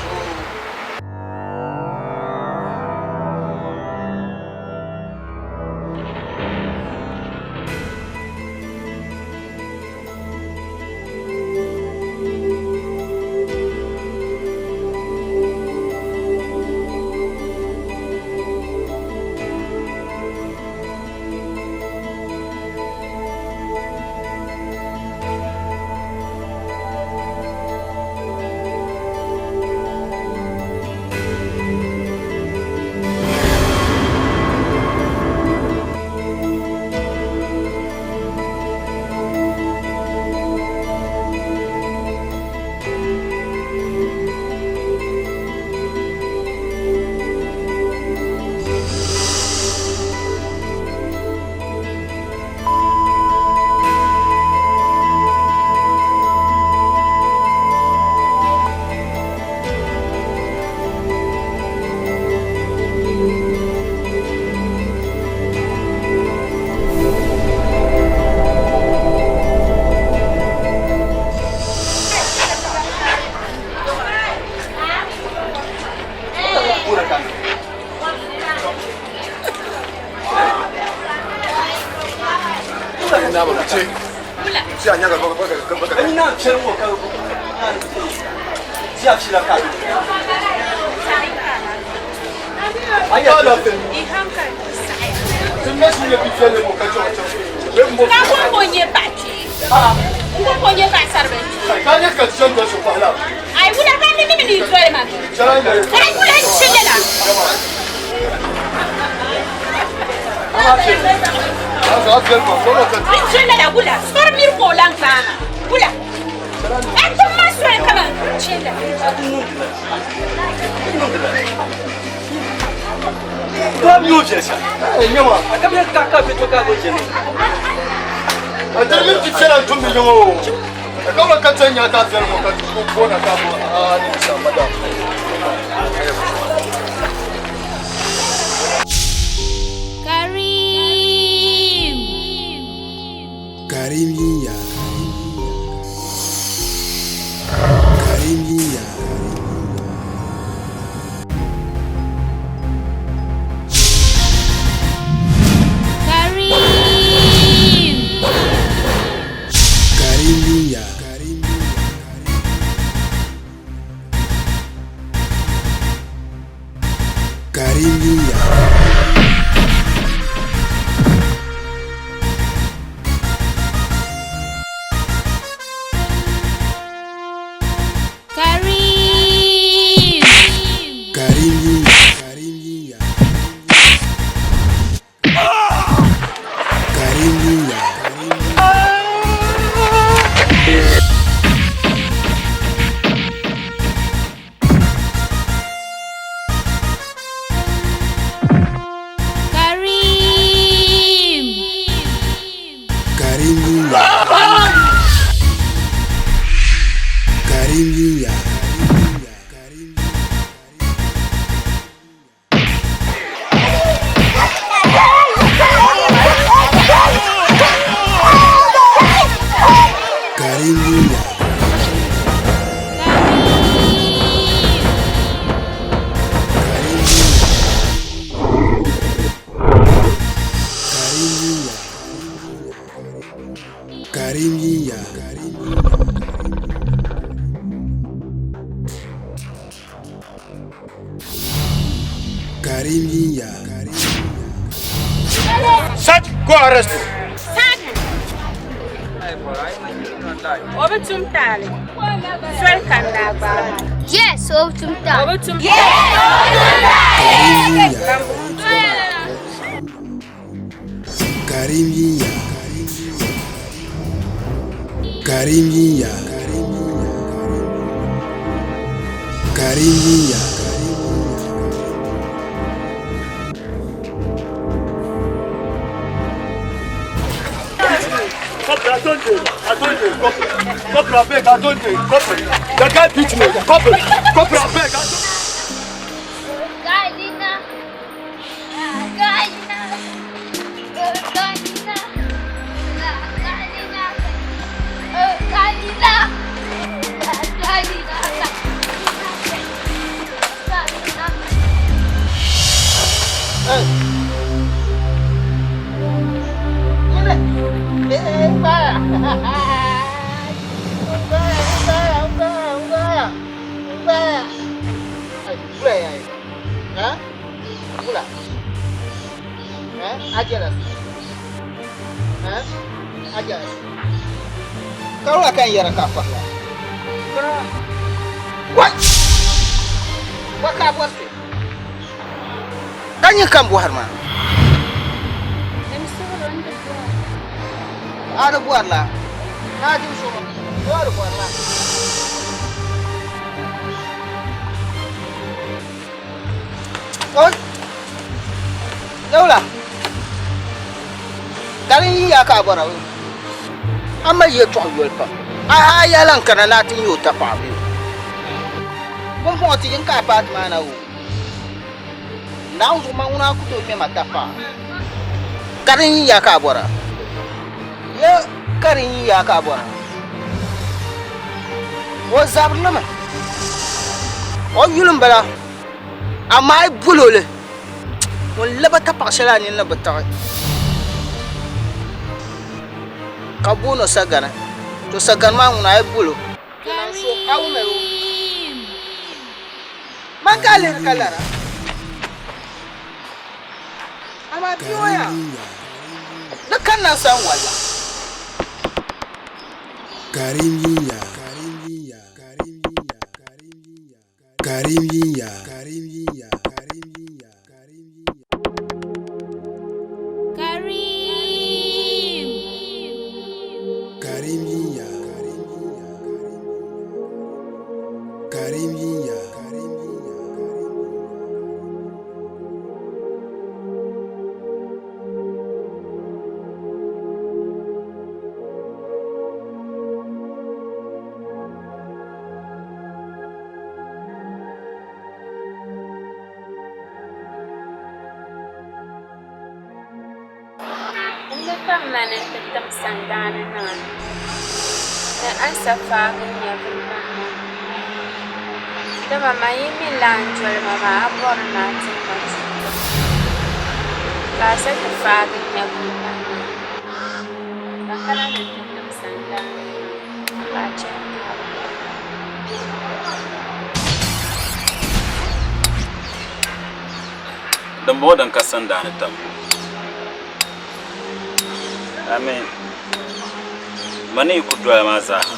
so. Di afila ka. Ka ko nyɛ paɣa kpee. N ko nyɛ paɣa saribili kpee. Ka nyɛ ka ti chɛni doli so paɣa la. Ai wula ka ni mi ni doli ma. Ai wula n chɛ la. N chɛ la wula sori miri ka o lan gbaama wula. A ti ma soli kama n chɛ la. Ba mi o viɛl shɛm. Nyɛma. A ka bɛ ka ka bɛ to ka go jɛni. A tiri mini ti piɛla n tumdi yiŋa o. A ka wula ka ti nya ka viɛli ŋɔ ka ti ku boona ka bo a ni sa madam. Karim. Karim Yinya. Karim Yinya. Karim. Karim Yinya. Karim Yinya. Karim. Karim Yinya. Karim Yinya. Karim Yinya. Karim. Karim Yinya. Karim Yinya. Karim Yinya. Karim Yinya. Karim Yinya. Search, go arrest him. O bi tum taali. Soli ka n daa gbaai ma. Yes, o bi tum taali. O bi tum Karim Yinya. taali. Karim Yinya. Karim Yinya. Karim Yinya. Corporal, I told you, I told you, corporal, corporal, I beg, I told you, corporal. The guy beat me, corporal, corporal, I beg, I told you. Galina. Galina. Galina. Galina. Galina. Galina. Galina. Ka wula ka n yɛra ka fahila What? Wa ka bɔrisi ka nyɛ kam bɔhiri maa a di bɔrila naa dim so a di bɔrila Oi! Dawla! Ka di yi ya ka a bɔra a ma yɛltɔɣa yoli pam. A a yɛla n kana ni a ti nya o tapaɣa bee? Pumpɔŋɔ ti yin ka a paati maa na o. Naawuni zuɣu ma ŋuna a ku tooi kpɛ ma tapaɣa. Ka di yi ya ka a bɔra? Ye ka di yi ya ka a bɔra? O zabiri li mi. O yuli m-bala, amaa a yi bol o li, ŋun lab a tapaɣ shɛli a nini ni bi tiɣi, ka boon o sagani. To sagani maa ŋuna a yi bol o, a wum o. Man ka a lihiri ka lara. Amaa bia ŋɔ yaa, di kanna n sani walla. Karimyinya. Karimyinya. Karim. Karimyinya. Karimyinya. N ni kamina ni n ti tim sandaani naa ni ansa faagi n nyɛvili maŋmaŋ, dama man yi mi lan doli ma maa a bɔri ni a tim ma tuuba, ka a sa ti faagi n nyɛvili maŋmaŋ, ka kana ni n ti tim sandaani naa ka a chɛ n taba. Dimbɔŋɔ din ka sandaani tambu. Amen. Mani yi ku doya maa zaaha,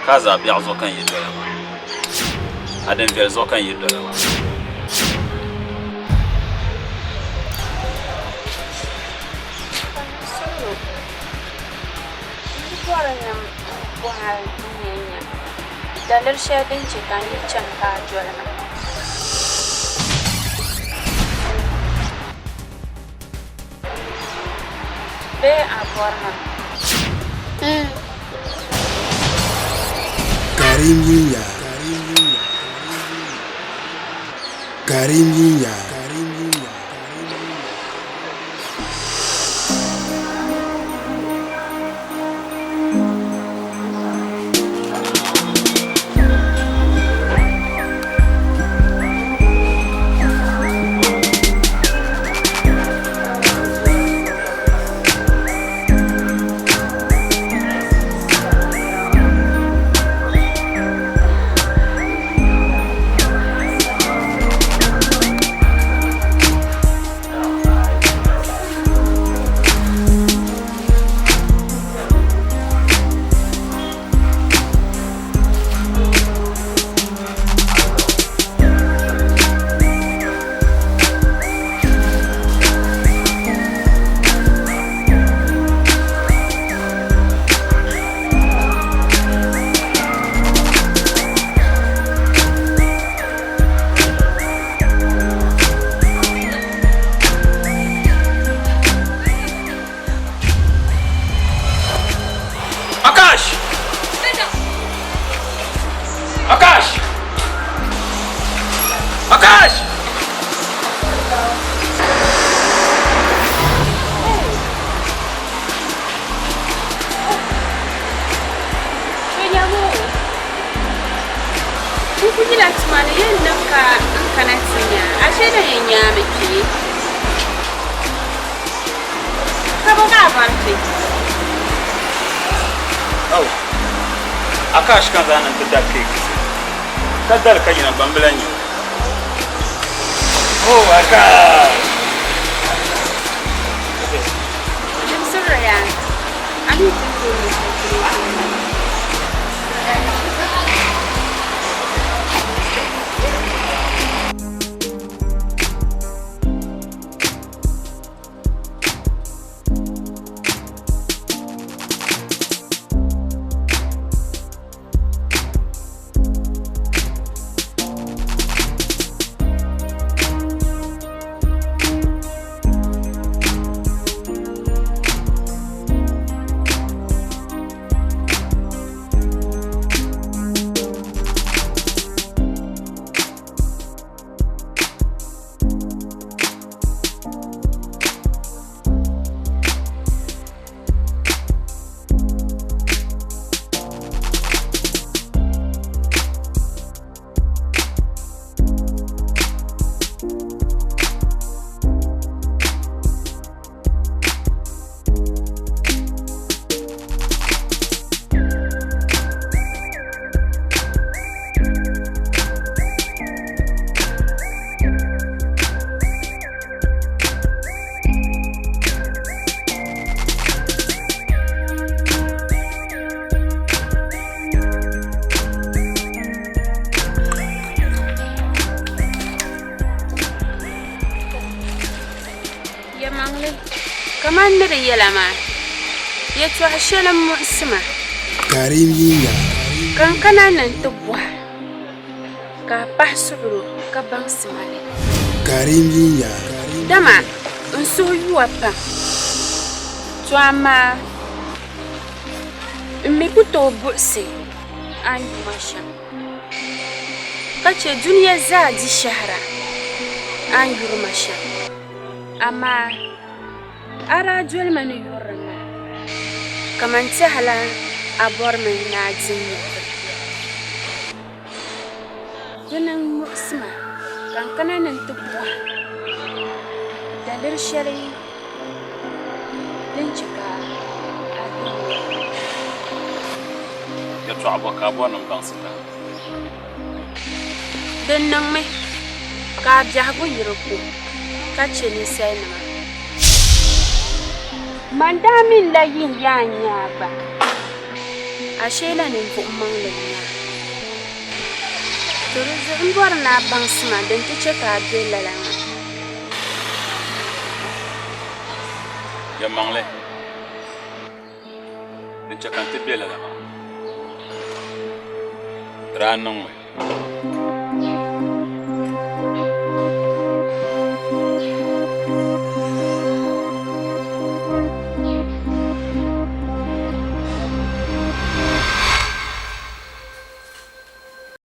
ka a zaɣ biɛɣu zuɣu ka n yi doya maa, a din viɛli zuɣu ka n yi doya maa. Suhuro, n bi bɔri ni m bɔhi a n yɛn nya daliri shɛli din chɛ ka n yi chani ka a doli ma. Bee a bɔri ma? Karimyinya. Karimyinya. Akash! Akash! Akash! N ku nyɛla tuma ni yɛn niŋ ka n kana ti nya a shee na yɛn nyaami kpee. Ka bɔ ka a bɔri kpe? Oh, Akash ka zaŋ n-ti da cake ka dali ka yina gbambila n-nyɛ o. Oh, Akash! Limsi Ryan, a mi ti tooi ni calculator maa. Yɛlimaŋli, kamani ni di yɛla maa, yɛtɔɣ shɛli m-muɣisi ma. Karim yinya. Ka n kana ni n ti bɔhi, ka a pahi suɣilo ka baŋsi ma li. Karim yinya. Dama n suhu yuwa pam, to amaa m mi ku tooi buɣisi a ni yu ma shɛm, ka chɛ dunia zaa di shɛhira a ni yuri ma shɛm. Amaa a daa doli ma ni yurilim maa, kaman tɛhila a bɔrimi ni a di n nyɛvili. Dini m-muɣisi ma ka n kana ni n ti bɔhi daliri shɛli din chɛ ka a doli ma. Yɛtɔɣa bɔ ka a bɔri ni m baŋsi ta? Di niŋmi ka a biɛhigu yi di ko ka chɛ ninsalinima. Man daa mi n-la yi n-yaa n-nya a gba, asheela ninvuɣ maŋli n-nyɛ a. To di zuɣu m bɔri ni a baŋsi ma din ti chɛ ka a be lala maa. Yɛlimaŋli, din chɛ ka n ti be lala maa, di daa niŋmi.